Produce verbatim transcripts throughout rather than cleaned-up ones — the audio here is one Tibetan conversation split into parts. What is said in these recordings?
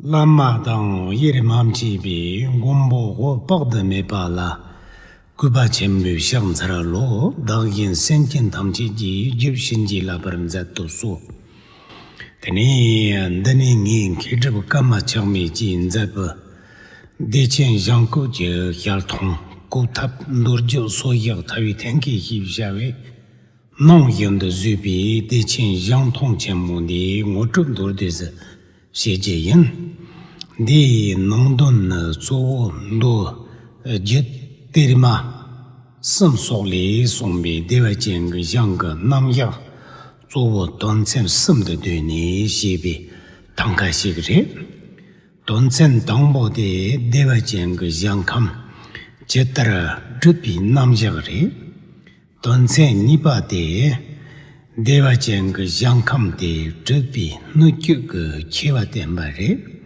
བླ་མ་དང་དབྱེར་མ་མཆིས་པའི་མགོན་པོ་འོད་དཔག་ཏུ་མེད་པ་ལ། གུས་པ་ཆེན་པོས་ཕྱག་འཚལ་ལོ། བདག་གཞན་སེམས་ཅན་ཐམས་ཅད་ཀྱི་རྒྱུད་བྱིན་གྱིས་བརླབ་པར་མཛད་དུ་གསོལ། དེ་ནས་འདི་ནས་ངས་མཁས་གྲུབ་ཀརྨ་ཆགས་མེད་ཀྱིས་མཛད་པའི་བདེ་ཆེན་གཞལ་སྐུ་གི་ཞལ་མཐོང་གོ་ཐབས་མདོ་རྒྱུད་སོ་བཞི་ཐར་པའི་ཐེམ་སྐས་ཞེས་བྱ་བའི་ནང་བཞིན་དུ་བཟོས་པའི་བདེ་ཆེན་གཞལ་མཐོང་ཆེན་མོ་འདིའི་ངོ་སྤྲོད་མདོར་བསྡུས་སུ་བྱེད་རྒྱུ་ཡིན། འདིའི་ནང་དོན་ནི་གཙོ་བོ་མདོ་རྒྱུད་གཏེར་མ་གསུམ་སོགས་ལས་གསུངས་པའི་བདེ་བ་ཅན་གྱི་ཞིང་གི་རྣམ་གཞག་གཙོ་བོ་དོན་ཚན་གསུམ་དུ་བསྡུས་ནས་བཤད་པའི་ཐང་ཀ་ཞིག་རེད། དོན་ཚན་དང་པོ་དེ་བདེ་བ་ཅན་གྱི་ཞིང་ཁམས་ཇི་ལྟར་བསྒྲུབས་པའི་རྣམ་གཞག་རེད། དོན་ཚན་གཉིས་པ་དེ། བདེ་བ་ཅན་གྱི་ཞིང་ཁམས་དེ་སྒྲུབ་པའི་སྣོད་བཅུད་ཀྱི་ཆེ་བ་བསྟན་པ་རེད།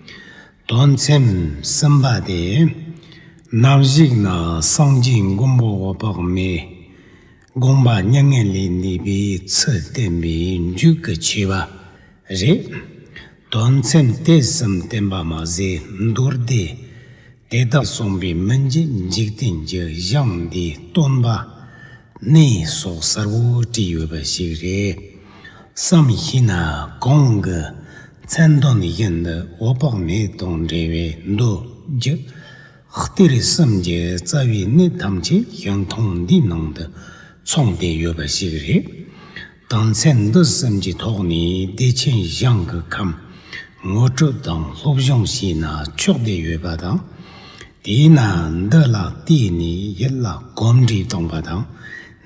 དོན་ཚན་གསུམ་པ་དེ། ནམ་ཞིག་ན་སངས་རྒྱས་མགོན་པོ་འོད་དཔག་མེད་དགོངས་པ་མྱ་ངན་ལས་འདས་པའི་ཚུལ་བསྟན་པའི་མཇུག་གི་ཆེ་བ་རེད། དོན་ཚན་དེ་གསུམ་བསྟན་པ་མ་ཟད་མདོ་སྡེ་དེ་དག་གསུངས་པའི་མི་མཇེད་འཇིག་རྟེན་གྱི་ཞིང་འདིའི་སྟོན་པ་གནས་སོགས་གསལ་བོ་བྲིས་ཡོད་པ་ཞིག་རེད། བསམ་ཤེས་ན་གོང་གི་མཚན་དོན་བཞིན་དུ་འོད་དཔག་མེད་དང་འབྲེལ་བའི་མདོ་རྒྱུད་གཏེར་གསུམ་གྱི་རྩ་བའི་གནད་ཐམས་ཅད་ཞིང་ཐུང་འདིའི་ནང་དུ་ཚང་བསྡད་ཡོད་པ་ཞིག་རེད། དོན་ཚན་འདི་གསུམ་གྱི་ཐོག་ནས་བདེ་ཆེན་ཞིང་གི་ཁམས་ངོ་སྤྲོད་དང་སློབ་སྦྱོང་བྱས་ན་ཆོག་བསྡད་ཡོད་པ་དང་། དེས་ན་འདི་ལ་བལྟས་ནས་ཡིད་ལ་གོམས་འདྲིས་བཏང་བ་དང་།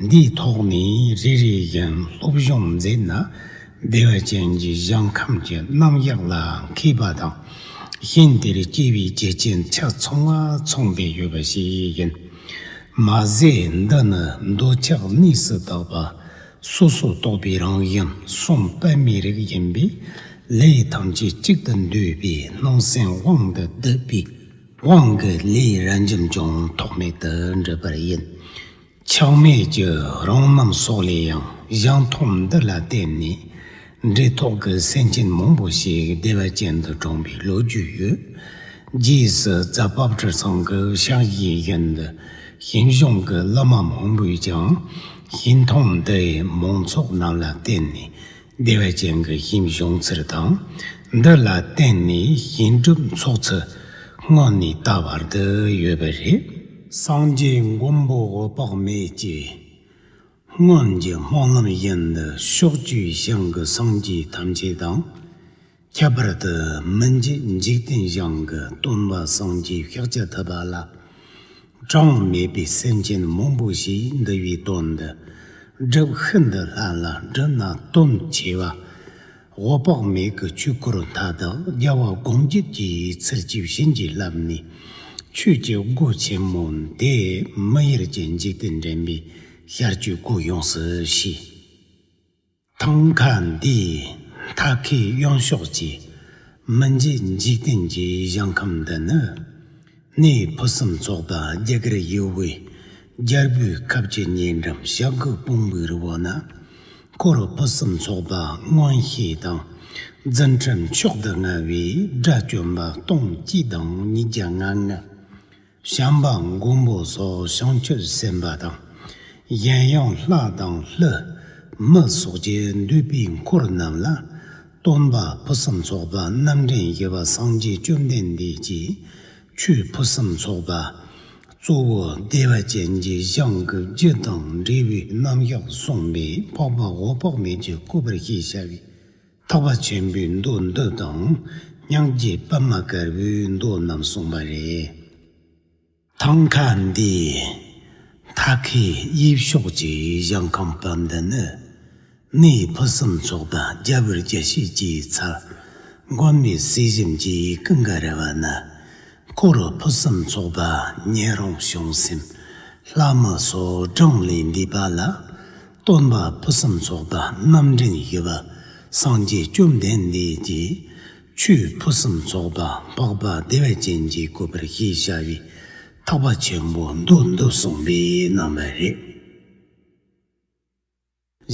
འདིའི་ཐོག་ནས་རེ་རེ་བཞིན་སློབ་སྦྱོང་མཛད་ན་བདེ་བ་ཅན་གྱི་ཞིང་ཁམས་ཀྱི་རྣམ་གཞག་ལ་མཁས་པ་དང་ཤིན་ཏུ་སྐྱེ་བའི་རྒྱུ་ཅན་ཆ་ཚང་བ་ཚང་བསྡད་ཡོད་པ་ཞིག་ཡིན། མ་ཟད་འདི་ནི་འདོད་ཆགས་གནས་སུ་དག་པ། སོ་སོར་རྟོག་པའི་རང་བཞིན་གསུང་པདྨའི་རིགས་ཡིན་པས། ལས་ཐམས་ཅད་གཅིག་ཏུ་འདུས་པའི་སྣང་སེམས་དབང་དུ་བསྡུས་པའི་དབང་གི་ལས་རབ་འབྱམས་ཀྱང་ཐོགས་མེད་དུ་འགྲུབ་པར་ཡིན། ཆགས་མེད་ཀྱི་རང་རྣམ་སོགས་ལས་ཡང་ཞིང་ཐུང་འདི་ལ་བརྟེན་ནས་འབྲས་ཐོག་གི་སེམས་ཅན་མང་པོ་ཞིག་བདེ་བ་ཅན་དུ་གྲོངས་པའི་ལོ་རྒྱུས་ཡོད། རྗེས་སུ་རྫ་དཔལ་སྤྲུལ་ཚང་གི་ཕྱག་བཞེས་བཞིན་དུ་ཞིང་གཞུང་གི་བླ་མ་མང་པོས་ཀྱང་ཞིང་ཐུང་འདིའི་མང་ཚོགས་རྣམས་ལ་བརྟེན་ནས་བདེ་བ་ཅན་གྱི་ཞིང་བྱུང་ཚུལ་དང་། འདི་ལ་བརྟེན་ནས་ཞིང་སྒྲུབ་ཚོགས་ཚུལ་སྔོན་ནས་ད་བར་དུ་ཡོད་པ་རེད། སངས་རྒྱས་མགོན་པོ་འོད་དཔག་མེད་ཀྱིས། སྔོན་གྱི་སྨོན་ལམ་བཞིན་དུ་ཕྱོགས་བཅུའི་ཞིང་གི་སངས་རྒྱས་ཐམས་ཅད་དང་། ཁྱད་པར་དུ་མི་མཇེད་འཇིག་རྟེན་ཞིང་གི་སྟོན་པ་སངས་རྒྱས་ཤཱཀྱ་ཐུབ་པ་ལ་གྲངས་མེད་པའི་སེམས་ཅན་མང་པོ་ཞིག་འདུལ་བའི་དོན་དུ་སྒྲུབ་ཤིན་ཏུ་སླ་ལ་སྒྲུབ་ན་དོན་ཆེ་བ། འོད་དཔག་མེད་ཀྱི་ཆོས་སྐོར་མཐའ་དག་རྒྱལ་བ་དགོངས་འགྱེད་ཀྱི་ཚུལ་གྱིས་བྱིན་གྱིས་བརླབས་ནས་ཆོས་ཀྱི་སྒོ་ཆེན་མོ་འདི་མི་ཡུལ་གྱི་འཇིག་རྟེན་འདྲེན་པའི་ཞར་གྱི་སྒོ་ཡོངས་སུ་ཕྱེ། ཐང་ཀ་འདིའི་མཐའ་ཁའི་གཡོན་ཕྱོགས་ཀྱི་མི་མཇེད་འཇིག་རྟེན་གྱི་ཞིང་ཁམས་འདི་ནི། གནས་ཕུན་སུམ་ཚོགས་པ་རྒྱ་གར་ཡུལ་དབུས་རྒྱལ་པོའི་ཁབ་ཀྱི་ཉེ་འགྲམ་བྱ་རྒོད་དཔུང་པའི་རི་བོ་ན། འཁོར་ཕུན་སུམ་ཚོགས་པ་མངོན་ཤེས་དང་། རྫུ་འཕྲུལ་མཆོག་ཏུ་མངའ་བའི་དགྲ་བཅོམ་པ་སྟོང་གཅིག་དང་ཉིས་བརྒྱ་ང་ལྔ། བྱམས་པ་མགོན་པོ་སོགས་བྱང་ཆུབ་སེམས་དཔའ་དང་། གཞན་ཡང་ལྷ་དང་ཀླུ། མི་སོགས་ཀྱི་འདུས་པའི་འཁོར་རྣམས་ལ། སྟོན་པ་ཕུན་སུམ་ཚོགས་པ་རྣམ་འདྲེན་བཞི་པ་སངས་རྒྱས་བཅོམ་ལྡན་འདས་ཀྱིས། ཆོས་ཕུན་སུམ་ཚོགས་པ། གཙོ་བོ་བདེ་བ་ཅན་གྱི་ཞིང་གི་རྒྱུ་དང་འབྲས་བུའི་རྣམ་གཞག་གསུངས་པས་འཕགས་པ་འོད་དཔག་མེད་ཀྱིས་བཀོད་པར་ཤེས་བྱ་བའི་ཐེག་པ་ཆེན་པོའི་མདོ་འདི་དང་། སྙིང་རྗེ་པདྨ་དཀར་པོའི་མདོ་རྣམས་གསུངས་པ་རེད། ཐང་ཀ་འདིའི་མཐའ་ཁའི་གཡས་ཕྱོགས་ཀྱི་ཞིང་ཁམས་པ་འདི་ནི། གནས་ཕུན་སུམ་ཚོགས་པ་རྒྱལ་བུ་རྒྱལ་བྱེད་ཀྱི་ཚལ། མགོན་མེད་ཟས་ཞིམ་གྱི་ཀུན་དགའ་རི་བ་ན། འཁོར་ཕུན་སུམ་ཚོགས་པ་ཉན་རང་བྱང་སེམས་ལྷ་མི་སོགས་གྲངས་ལས་འདས་པ་ལ། སྟོན་པ་ཕུན་སུམ་ཚོགས་པ་རྣམ་འདྲེན་བཞི་པ་སངས་རྒྱས་བཅོམ་ལྡན་འདས་ཀྱིས། ཆོས་ཕུན་སུམ་ཚོགས་པ་འཕགས་པ་བདེ་བ་ཅན་གྱིས་བཀོད་པར་ཤེས་བྱ་བའི་ཐེག་པ་ཆེན་པོའི་མདོ་འདི་གསུངས་པའི་རྣམ་པ་རེད།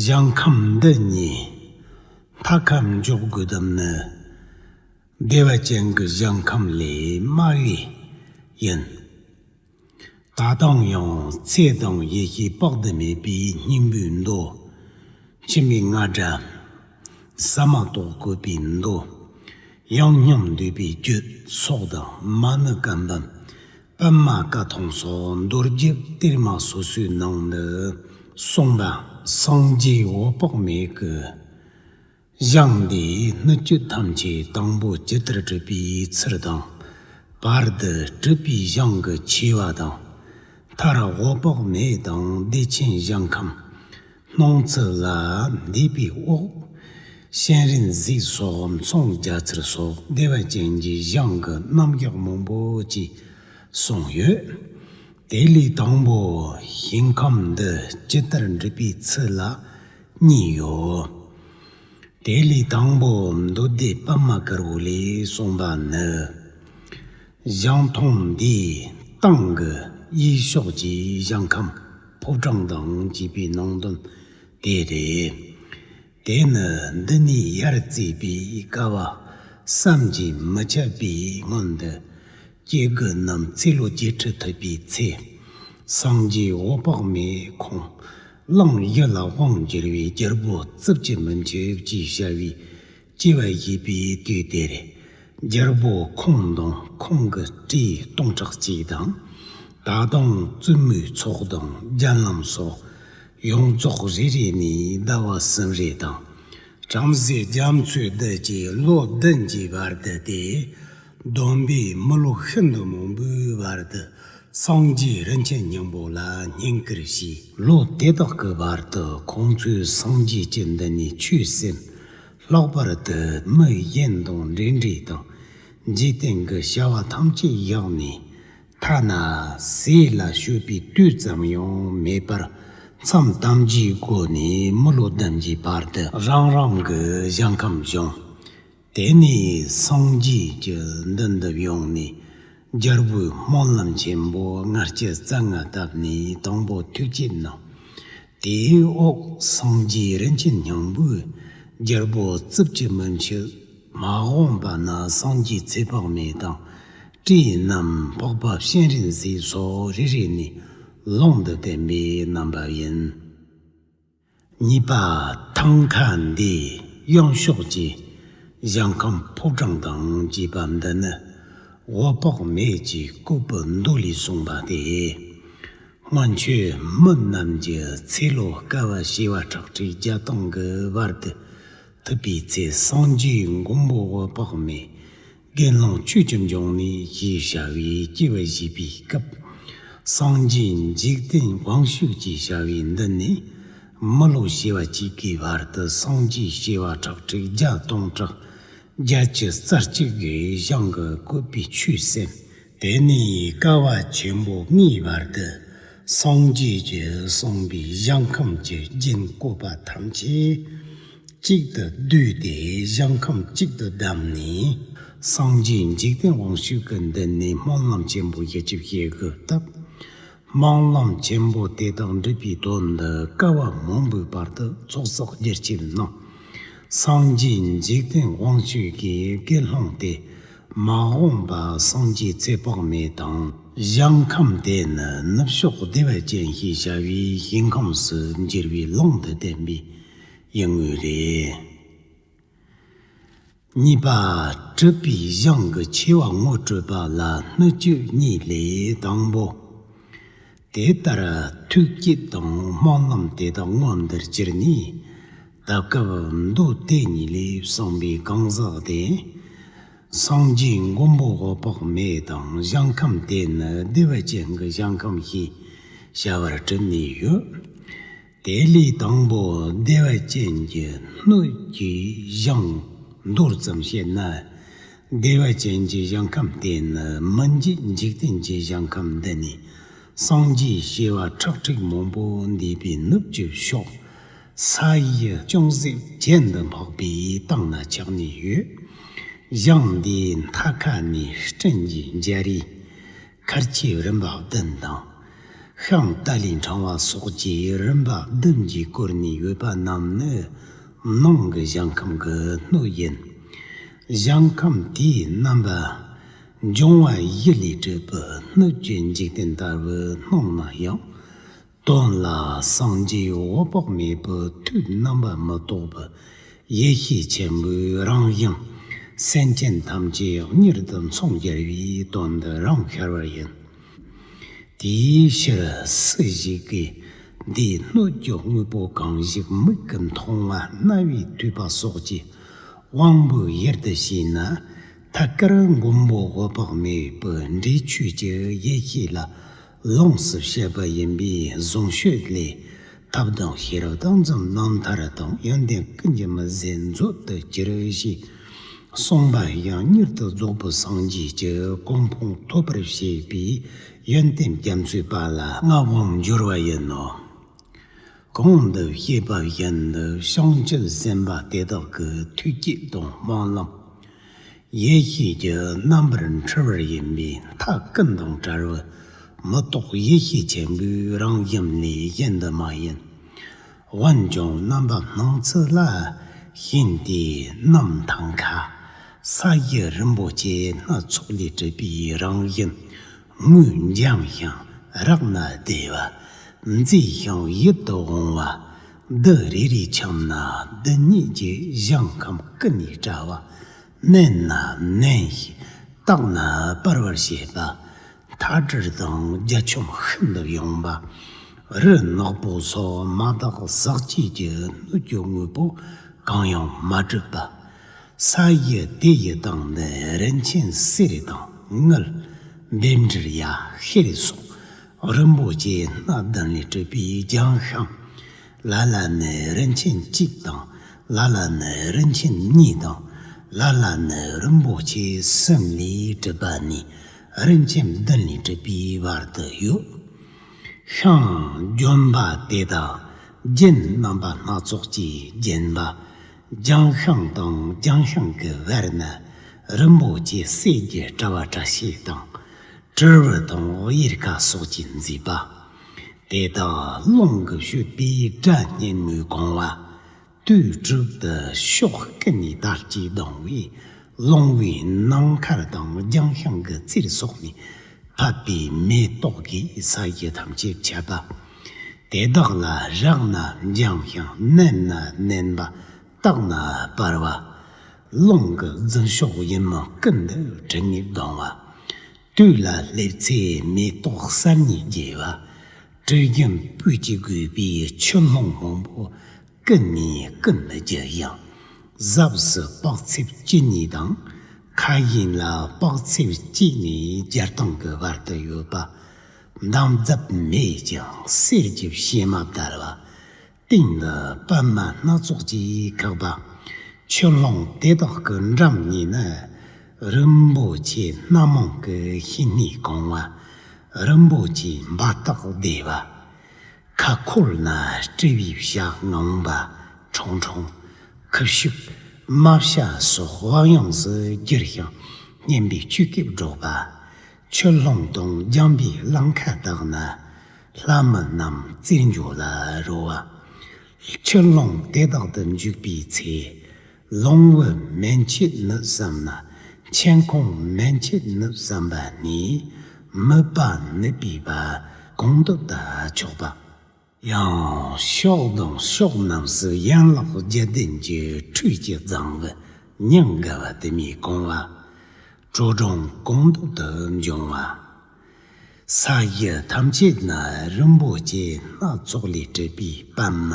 ཞིང་ཁམས་འདི་གཉིས་མཐའ་ཁ་འཇོག་དགོས་དམ་ནི། བདེ་བ་ཅན་གྱི་ཞིང་ཁམས་ལས་མ་བས་ཡིན། ད་དུང་ཡང་ཚེ་དང་ཡེ་ཤེས་དཔག་ཏུ་མེད་པའི་སྙིང་པོའི་མདོ། འཆི་མེད་རྔ་སྒྲ། ཟ་མ་ཏོག་བཀོད་པའི་མདོ། ཡང་སྙིང་འདུས་པའི་རྒྱུད་སོགས་དང་། མ་ཎི་བཀའ་འབུམ། པདྨ་བཀའ་ཐང་སོགས་མདོ་རྒྱུད་གཏེར་མ་སོ་སོའི་ནང་དུ་གསུངས་པ། སངས་རྒྱས་འོད་དཔག་མེད་ཀྱི་ཞིང་འདིའི་སྣོད་བཅུད་ཐམས་ཅད་དང་པོ་ཇི་ལྟར་གྲུབ་པའི་ཚུལ་དང་། བར་དུ་གྲུབ་པའི་ཞིང་གི་ཆེ་བ་དང་། མཐར་འོད་དཔག་མེད་དང་བདེ་ཆེན་ཞིང་ཁམས་སྣང་ཚུལ་ལ་འདས་པའི་འོག། སྤྱན་རས་གཟིགས་སོགས་མཚུངས་རྒྱ་མཚར་སོགས་བདེ་བ་ཅན་གྱི་ཞིང་གི་རྣམ་གཞག་མང་པོ་ཅིག་གསུངས་ཡོད། དེ་ལས་དང་པོ་ཞིང་ཁམས་འདི་ཇི་ལྟར་འགྲུབ་པའི་ཚུལ་ལ་གཉིས་ཡོད། དེ་ལས་དང་པོ་མདོ་སྡེ་པདྨ་དཀར་པོ་ལས་གསུངས་པ་ནི། ཞིང་ཐང་འདིའི་སྟེང་གི་གཡས་ཕྱོགས་ཀྱི་ཞིང་ཁམས་ཕོ་བྲང་དང་བཅས་པའི་ནང་དོན་དེ་རེད། དེ་ནི་འདི་ནས་ཡར་བརྩིས་པའི་བསྐལ་པ་བསམ་གྱིས་མི་ཁྱབ་པའི་སྔོན་དུ། སྐྱེ་དགུ་རྣམས་ཚེ་ལོ་བརྒྱད་ཁྲི་ཐུབ་པའི་ཚེ། སངས་རྒྱས་འོད་དཔག་མེད་ཁོང་གླིང་བཞི་ལ་དབང་བསྒྱུར་བའི་རྒྱལ་པོ་རྩིབས་ཀྱི་མུན་ཆད་ཅེས་བྱ་བའི་སྐྱེ་བ་བཞེས་པའི་དུས་དེར། རྒྱལ་པོ་ཁོང་དང་ཁོང་གི་སྲས་སྟོང་ཕྲག་གཅིག་དང་། ད་དུང་བཙུན་མོའི་ཚོགས་དང་རྒྱལ་བློན་སོགས་ཡོངས་རྫོགས་རེ་རེ་ནས་ཟླ་བ་གསུམ་རེ་དང་། བྲམ་ཟེ་རྒྱ་མཚོའི་རྡུལ་གྱིས་ལོ་བདུན་གྱི་བར་དུ་སྟེ། བསྡོམས་པས་མི་ལོ་ཤིན་ཏུ་མང་པོའི་བར་དུ་སངས་རྒྱས་རིན་ཆེན་སྙིང་པོ་ལ་བསྙེན་བཀུར་བྱས། ལོ་དེ་དག་གི་བར་དུ་ཁོང་ཚོས་སངས་རྒྱས་ཀྱི་མདུན་ནས་ཆོས་གསན། ལྷག་པར་དུ་མི་གཞན་དང་འབྲེལ་འདྲིས་དང་། འཇིག་རྟེན་གྱི་བྱ་བ་ཐམས་ཅད་བཞག་ནས། ཐ་ན་ཟས་ལ་སྤྱོད་པའི་དུས་ཙམ་ཡང་མེད་པར། མཚམས་དམ་བཅའི་སྒོ་ནས་མི་ལོ་བདུན་གྱི་བར་དུ་རང་རང་གི་ཞིང་ཁམས་བཞེངས། དེ་ནས་སངས་རྒྱས་ཀྱི་མདུན་དུ་བྱོན་ནས། རྒྱལ་པོའི་སྨོན་ལམ་ཆེན་པོ་ལྔ་བཅུ་རྩ་ལྔ་བཏབ་ནས་དང་པོ་ཐུགས་བསྐྱེད་གནང་། དེའི་འོག་སངས་རྒྱས་རིན་ཆེན་སྙིང་པོས་རྒྱལ་པོ་རྩིབས་ཀྱི་མུན་ཆད་མ་འོངས་པ་ན་སངས་རྒྱས་ཚེ་དཔག་མེད་དང་། སྲས་རྣམས་འཕགས་པ་སྤྱན་རས་གཟིགས་སོགས་རེ་རེ་ནས་ལུང་དུ་བསྟན་པའི་རྣམ་པ་ཡིན། གཉིས་པ། ཐང་ཁ་འདིའི་གཡོན་ཕྱོགས་ཀྱི་ཞིང་ཁམས་ཕོ་བྲང་དང་བཅས་པ་འདི་ནི་འོད་དཔག་མེད་ཀྱི་བཀོད་པའི་མདོ་ལས་གསུངས་པ་སྟེ། སྔོན་ཆད་མི་རྣམས་ཀྱི་ཚེ་ལོ་བསྐལ་པ་བྱེ་བ་ཁྲག་ཁྲིག་བརྒྱ་སྟོང་གི་བར་དུ་ཐུབ་པའི་ཚེ། སངས་རྒྱས་མགོན་པོ་འོད་དཔག་མེད་དགེ་སློང་ཆོས་ཀྱི་འབྱུང་གནས་ཞེས་བྱ་བའི་སྐྱེ་བ་བཞེས་པའི་སྐབས། སངས་རྒྱས་འཇིག་རྟེན་དབང་ཕྱུག་ཅེས་བྱ་བའི་མདུན་ནས་མི་ལོ་བྱེ་བ་གཅིག་གི་བར་དུ་སངས་རྒྱས་བྱེ་བ་ཁྲག་ཁྲིག་བརྒྱ་སྟོང་ཕྲག་བརྒྱད་ཅུ་རྩ་གཅིག་གིས་ཞིང་གི་བཀོད་པའི་ཆོས་གསན། དེ་ནས་བསྐལ་པ་ཆེན་པོ་ལྔའི་བར་དུ་སངས་རྒྱས་ཀྱིས་གསུངས་པའི་ཞིང་ཁམས་ཀྱི་རྒྱན་བཀོད་པ་ཐམས་ཅད་གཅིག་ཏུ་བསྡུས་ཏེ་ཞིང་ཁམས་གཅིག་ཏུ་བསྡམས་ནས། སངས་རྒྱས་འཇིག་རྟེན་དབང་ཕྱུག་གི་མདུན་ནས་སྨོན་ལམ་ཆེན་པོ་བཞི་བཅུ་ཞེ་དགུ་བཏབ། སྨོན་ལམ་ཆེན་པོ་དེ་དག་འགྲུབ་པའི་དོན་དུ་བསྐལ་པ་མང་པོའི་བར་དུ་ཚོགས་བསགས་རྒྱུར་ཆེན་གནང་། སངས་རྒྱས་འཇིག་རྟེན་དབང་ཕྱུག་གི་དགེ་སློང་དེ་མ་འོངས་པ་སངས་རྒྱས་ཚེ་དཔག་མེད་དང་། ཞིང་ཁམས་དེ་ནི་ནུབ་ཕྱོགས་བདེ་བ་ཅན་ཞེས་བྱ་བའི་ཞིང་ཁམས་སུ་འགྱུར་བའི་ལུང་དུ་བསྟན་པའི་ཡིན་ངོས་རེད། གཉིས་པ། གྲུབ་པའི་ཞིང་གི་ཆེ་བ་ངོ་སྤྲོད་པ་ལ་སྣོད་བཅུད་གཉིས་ལས་དང་པོ། དེ་ལྟར་ཐུགས་བསྐྱེད་དང་སྨོན་ལམ་དེ་དག་མངོན་དུ་གྱུར་ནས། ད་སྐབས་མདོ་དེ་གཉིས་ལས་གསུངས་པའི་གང་ཟག་དེ། སངས་རྒྱས་མགོན་པོ་འོད་དཔག་མེད་དང་ཞིང་ཁམས་དེ་ནི་བདེ་བ་ཅན་གྱི་ཞིང་ཁམས་ཞེས་བྱ་བར་གྲུབ་ནས་ཡོད། དེ་ལས་དང་པོ་བདེ་བ་ཅན་གྱི་སྣོད་ཀྱི་ཞིང་མདོར་ཙམ་བཤད་ན། བདེ་བ་ཅན་གྱི་ཞིང་ཁམས་དེ་ནི་མི་འཇིག་འཇིག་རྟེན་གྱི་ཞིང་ཁམས་འདི་ནས་སངས་རྒྱས་བྱེ་བ་ཁྲག་ཁྲིག་མང་པོ་འདས་པའི་ནུབ་ཀྱི་ཕྱོགས། ས་ཡི་ཅུང་ཟད་གྱེན་དུ་འཕགས་པའི་སྟེང་ན་ཆགས་ནས་ཡོད། ཞིང་འདིའི་མཐའ་ཁ་ནས་སྤྲིན་གྱི་འཇའ་རིས་མཁར་ཆུ་རིམ་པ་བདུན་དང་། ཤིང་ཏཱ་ལའི་ཕྲེང་བ་སོགས་ཀྱིས་རིམ་པ་བདུན་གྱིས་བསྐོར་ནས་ཡོད་པ་རྣམས་ནི་ནང་གི་ཞིང་ཁམས་ཀྱི་སྣོད་ཡིན། ཞིང་ཁམས་དེའི་རྣམ་པ། འབྱུང་བ་བཞི་ལས་གྲུབ་པའི་སྣོད་ཀྱི་འཇིག་རྟེན་ལྟ་བུའི་སྣང་ན་ཡང་། དོན་ལ་སངས་རྒྱས་འོད་དཔག་མེད་པའི་ཐུགས་རྣམ་པ་མི་རྟོག་པའི་ཡེ་ཤེས་ཆེན་པོའི་རང་བཞིན། སེམས་ཅན་ཐམས་ཅད་གཉེར་དུ་མཚོན་རྒྱལ་བའི་དོན་འདི་རང་ཤར་བ་ཡིན། དེའི་ཕྱིར་སུ་ཞིག་གིས་འདིའི་སྣོད་ཀྱི་དངོས་པོ་གང་ཞིག་མིག་གིས་མཐོང་བ་རྣ་བས་ཐོས་པ་སོགས་ཀྱི་དབང་པོའི་ཡུལ་དུ་བྱས་ན། ཐད་ཀར་མགོན་པོ་འོད་དཔག་མེད་པའི་འབྲས་ཆོས་ཀྱི་ཡེ་ཤེས་ལ་ལོངས་སུ་སྤྱད་པ་ཡིན་པས་བཟུང་སྤྱོད་ལས་ཐབས་དང་ཤེས་རབ་དང་འཛུམ་མདངས་མཐར་དང་ཡོན་ཏན་ཀུན་གྱི་མི་ཟད་མཛོད་དུ་གྱུར་ཞེས་གསུངས་པ་ཡང་མྱུར་དུ་རྫོགས་པའི་སངས་རྒྱས་ཀྱི་གོ་འཕང་ཐོབ་པར་བྱེད་པའི་ཡོན་ཏན་རྒྱ་མཚོའི་དཔལ་ལ་མངའ་དབང་འབྱོར་བ་ཡིན་ནོ། གོང་དུ་བཤད་པ་བཞིན་དུ་བྱང་ཆུབ་སེམས་དཔའ་དེ་དག་གི་ཐུགས་བསྐྱེད་དང་སྨོན་ལམ། ཡེ་ཤེས་ཀྱི་རྣམ་པར་འཁྲུལ་བར་ཡིན་པས་མཐའ་ཀུན་དང་བྲལ་བའི་མི་རྟོག་ཡེ་ཤེས་ཆེན་པོའི་རང་བཞིན་ལས་གཞན་དུ་མ་ཡིན། འོན་ཀྱང་རྣམ་པ་སྣང་ཚུལ་ལ་ཞེན་ཏེ་ནམ་མཐའ་མཁའ། ས་གཞི་རིན་པོ་ཆེ་སྣ་ཚོགས་ལས་གྲུབ་པའི་རང་བཞིན། ངོས་འཇམ་ཞིང་རགས་ན་བདེ་བ། མཛེས་ཤིང་ཡིད་དུ་འོང་བ། རྡུལ་རེ་རེ་འཆམ་ན་རྡུལ་སྙེད་ཀྱི་ཞིང་ཁམས་ཀུན་ནས་བཀྲ་བ། མནན་ན་ནན་ཞིང་བཏེགས་ན་སྤར་བར་བྱེད་པ། མཐའ་བྲལ་དང་རྒྱ་ཆོམ་ཤིན་ཏུ་ཡངས་པ། རི་ནག་པོ་སོགས་མ་དག་ཟག་བཅས་ཀྱི་སྣོད་ཀྱི་དངོས་པོ་གང་ཡང་མ་གྲུབ་པ། ས་གཞི་དེ་ཡི་སྟེང་དུ་རིན་ཆེན་གསེར་དང་དངུལ། བཻ་ཌཱུརྱ། ཤེལ་སོགས་རིན་པོ་ཆེ་སྣ་བདུན་ལས་གྲུབ་པའི་ལྗང་ཤིང་། ལ་ལ་ནི་རིན་ཆེན་གཅིག་དང་། ལ་ལ་ནི་རིན་ཆེན་གཉིས་དང་། ལ་ལ་ནི་རིན་པོ་ཆེ་གསུམ་ལས་གྲུབ་པ་ནས་རིན་ཆེན་བདུན་ལས་གྲུབ་པའི་བར་དུ་ཡོད། ཤིང་ལྗོན་པ་དེ་དག་རྒྱན་རྣམ་པ་སྣ་ཚོགས་ཀྱིས་བརྒྱན་པ། ལྗང་ཤིང་དང་ལྗང་ཤིང་གི་བར་ན་རིན་པོ་ཆེ་གསེར་གྱི་དྲ་བ་བཀྲ་ཤིས་དང་། དྲིལ་བུ་དང་གཡེར་ཁ་སོགས་ཀྱིས་མཛེས་པ། དེ་དག་རླུང་གིས་བསྐྱོད་པའི་སྒྲ་སྙན་མོས་གང་བ། དུས་དྲུག་ཏུ་ཕྱོགས་ཀུན་ནས་དར་གྱིས་ལྡང་བའི་རླུང་བུའི་ནམ་མཁར་དང་ལྗང་ཤིང་གི་རྩེར་སོགས་ནས་ཕབ་པའི་མེ་ཏོག་གིས་ས་གཞི་ཐམས་ཅད་ཁྱབ་པ། དེ་དག་ལ་རེག་ན་འཇམ་ཞིང་མནན་ན་ནན་པ། བཏེགས་ན་སྤར་བ། རླུང་གི་རྫུན་ཤོག་ཡིན་མིན་ཀུན་ཏུ་དྲི་ངད་ལྡང་བ། དུས་ལ་སླེབས་ཚེ་མེ་ཏོག་གསར་རྙེད་རྒྱས་པ། དྲི་ཞིམ་སྤོས་ཀྱིས་བསྒོས་པའི་ཆུ་ཀླུང་མང་པོ་ཀུན་ནས་ཀུན་ཏུ་རྒྱུ་ཞིང་། གཟབས་སུ་དཔག་ཚད་བཅུ་གཉིས་དང་། ཁ་གཞན་ལ་དཔག་ཚད་གཅིག་ནས་བརྒྱ་སྟོང་གི་བར་དུ་ཡོད་པ། འདམ་རྫབ་མེད་ཅིང་གསེར་གྱི་ཕྱེ་མ་བརྡལ་བ། སྟེང་དུ་པདྨ་སྣ་ཚོགས་ཀྱིས་བཀག་པ། ཆུ་ཀླུང་དེ་དག་གི་འགྲམ་གཉིས་ན། རིན་པོ་ཆེ་སྣ་མང་གི་ཤིང་སྣས་གང་བ། རིན་པོ་ཆེའི་འབབ་སྟེགས་བདེ་བ། ཁ་འཁོར་ན་སྤྲུལ་པའི་བྱ་ངང་པ་ཁྲུང་ཁྲུང་། ཁུ་བྱུག་རྨ་བྱ་སོགས་དབང་ཡོངས་སུ་གྱུར་ཞིང་སྙན་པའི་ཆོས་སྐད་སྒྲོག་པ། ཆུ་ཀླུང་དང་ལྗང་པའི་གླང་ཁ་དག་ན། ལྷ་མི་རྣམས་རྩེར་འཇོ་ལ་རོལ་བ། ཆུ་ཀླུང་དེ་དག་ཏུ་འཇུག་པའི་ཚེ། ལོང་བུ་མན་ཆད་ནུབ་བསམས་ན། མཆན་ཁུང་མན་ཆད་ནུབ་བསམས་པ་ནས། མིད་པ་ནུབ་པའི་བར་གོང་དུ་བཏགས་ཆོག་པ། ཡང་ཕྱོགས་དང་ཕྱོགས་རྣམས་སུ་ཡན་ལག་བརྒྱད་ལྡན་གྱི་ཁྲུས་ཀྱི་རྫིང་བུ་མྱང་དགའ་བ་དུ་མས་གང་བ། དྲོད་སྦྲང་གང་འདུག་ཏུ་འབྱུང་བ། ས་གཞི་ཐམས་ཅད་ན་རིན་པོ་ཆེ་སྣ་ཚོགས་ལས་གྲུབ་པའི་པདྨ་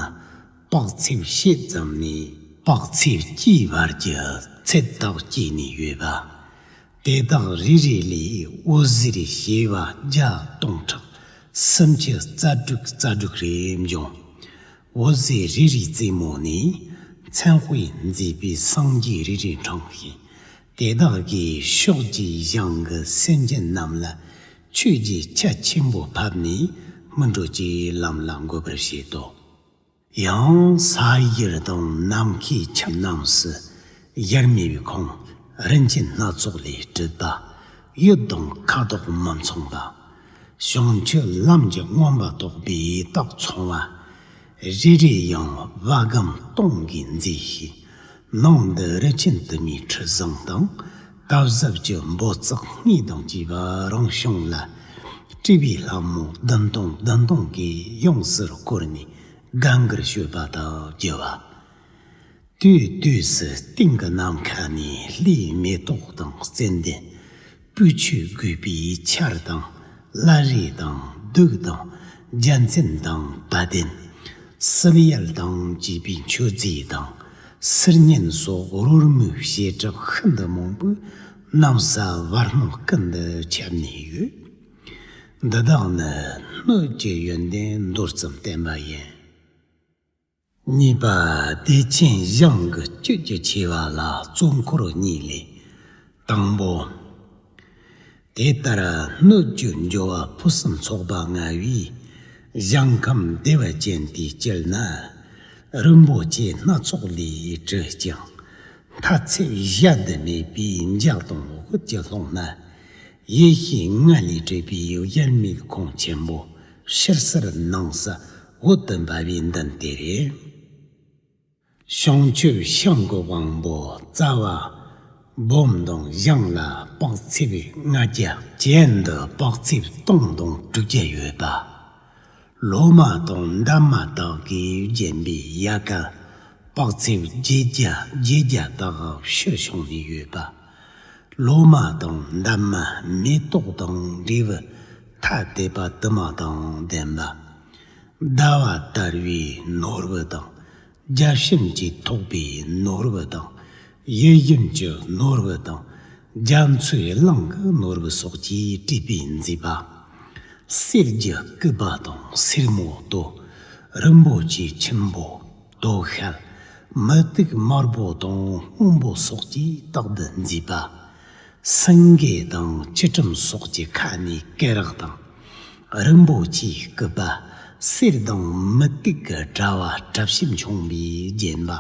དཔག་ཚད་ཕྱེད་ཙམ་ནས་དཔག་ཚད་གཅིག་བར་གྱི་ཚད་དག་བསྐྱེད་ནས་ཡོད་པ། དེ་དག་རེ་རེ་ལས་འོད་ཟེར་བྱེ་བ་བརྒྱ་སྟོང་ཕྲག་སུམ་ཅུ་རྩ་དྲུག་རྩ་དྲུག་རེ་འབྱུང་། འོད་ཟེར་རེ་རེའི་རྩེ་མོ་ནས་མཚན་དཔེས་མཛེས་པའི་སངས་རྒྱས་རེ་རེ་འཁྲུངས་ཤིང་། དེ་དག་གིས་ཕྱོགས་བཅུའི་ཞིང་གི་སེམས་ཅན་རྣམས་ལ་ཆོས་ཀྱི་ཆར་ཆེན་པོ་ཕབ་ནས་སྨིན་གྲོལ་གྱི་ལམ་ལ་འགོད་པར་བྱེད་དོ། ཡང་ས་གཞི་དང་ནམ་མཁའི་ཁྱིམ་རྣམས་སུ་ཡར་མེ་བའི་ཁོང་རིན་ཆེན་སྣ་ཚོགས་ལས་གྲུབ་པ། ཡུལ་དང་ཁ་དོག་མི་མཚུངས་པ། བྱང་ཆུབ་ལམ་གྱི་མངོན་པར་རྟོགས་པའི་རྟགས་མཚུངས་པ། རེ་རེ་ཡང་བ་གམ་སྟོང་གིས་མཛེས་ཤིང་ ནང་འདི་རི་ཆེན་དུ་མའི་ཁྲི་བཟང་དང་། དར་ཟབ་ཀྱི་འབོད་ཚིག་དངོས་དང་བཅས་པ་རང་བྱུང་ལ། སྤྲུལ་པའི་ལྷ་མོ་བདུན་སྟོང་བདུན་སྟོང་གིས་ཡོངས་སུ་བསྐོར་ནས་དགའ་མགུར་བྱེད་པ་དང་བཅས་པ། དུས་དུས་སུ་སྟེང་གི་ནམ་མཁའ་ནས་ལྷའི་མེ་ཏོག་དང་ཙན་དན། སྤོས་ཆུས་བསྐོས་པའི་ཆར་དང་། བླ་རེ་དང་། བདུག་དང་། རྒྱལ་མཚན་དང་། བ་དན། བསིལ་ཡལ་དང་བཅས་པའི་མཆོད་རྫས་དང་། སིལ་སྙན་སོགས་རོལ་མོའི་བྱེ་བྲག་ཤིན་ཏུ་མང་པོས་གནམ་ས་བར་སྣང་ཀུན་ཏུ་ཁྱབ་ནས་ཡོད། འདི་དག་ནི་སྣོད་ཀྱི་ཡོན་ཏན་མདོར་ཙམ་བསྟན་པ་ཡིན། གཉིས་པ། བདེ་ཆེན་ཞིང་གི་བཅུད་ཀྱི་ཆེ་བ་ལ་གཙོ་འཁོར་གཉིས་ལས། དང་པོ། དེ་ལྟར་སྣོད་བཅུད་འབྱོར་བ་ཕུན་སུམ་ཚོགས་པ་མངའ་བའི་ཞིང་ཁམས་བདེ་བ་ཅན་དེའི་དཀྱིལ་ན། རིན་པོ་ཆེ་སྣ་ཚོགས་ལས་གྲུབ་ཅིང་། མཐའ་ཚད་གཞལ་དུ་མེད་པའི་འཇའ་དང་འོད་ཀྱི་ཀློང་ན། ཡེ་ཤེས་ལྔ་ལས་གྲུབ་པའི་དབྱེར་མེད་ཁོང་ཆེན་པོ་ཕྱིར་གསལ་ནང་གསལ་འོད་དུ་འབར་བའི་མདུན་དེ་རེད། བྱང་ཆུབ་ཤིང་གི་དབང་པོ་རྩ་བ་སྦོམ་དང་། ཞིང་ལ་དཔག་ཚད་ལྔ་བརྒྱ། གྱེན་དུ་དཔག་ཚད་སྟོང་དང་དྲུག་བརྒྱ་ཡོད་པ། ལོ་མ་དང་འདབ་མ་དག་གིས་བརྒྱན་པའི་ཡལ་ག་དཔག་ཚད་བརྒྱད་བརྒྱ་བརྒྱད་བརྒྱ་དག་ཕྱིར་བྱུང་ནས་ཡོད་པ། ལོ་མ་དང་འདབ་མ་མེ་ཏོག་དང་འབྲས་བུ་ཐ་དད་པ་དུ་མ་དང་ལྡན་པ། ཟླ་བ་དར་བའི་ནོར་བུ་དང་། རྒྱ་ཞིབ་ཀྱིས་ཐོགས་པའི་ནོར་བུ་དང་། ཡིད་བཞིན་གྱི་ནོར་བུ་དང་། རྒྱ་མཚོའི་གླིང་གི་ནོར་བུ་སོགས་ཀྱིས་སྤྲས་པས་མཛེས་པ། གསེར་གྱི་སྐུད་པ་དང་སེར་མོ་དོ། རིན་པོ་ཆེའི་ཆུན་པོ་དོ་ཤལ། མུ་ཏིག་དམར་པོ་དང་སྔོན་པོ་སོགས་ཀྱིས་རྟག་ཏུ་མཛེས་པ། སེང་གེ་དང་ཆུ་ཀྲུམ་སོགས་ཀྱི་ཁ་ནས་སྐེ་རགས་དང་། རིན་པོ་ཆེའི་སྐུད་པ་གསེར་དང་མུ་ཏིག་གི་དྲ་བ་དྲ་ཕྱེད་མཆོང་བས་བརྒྱན་པ།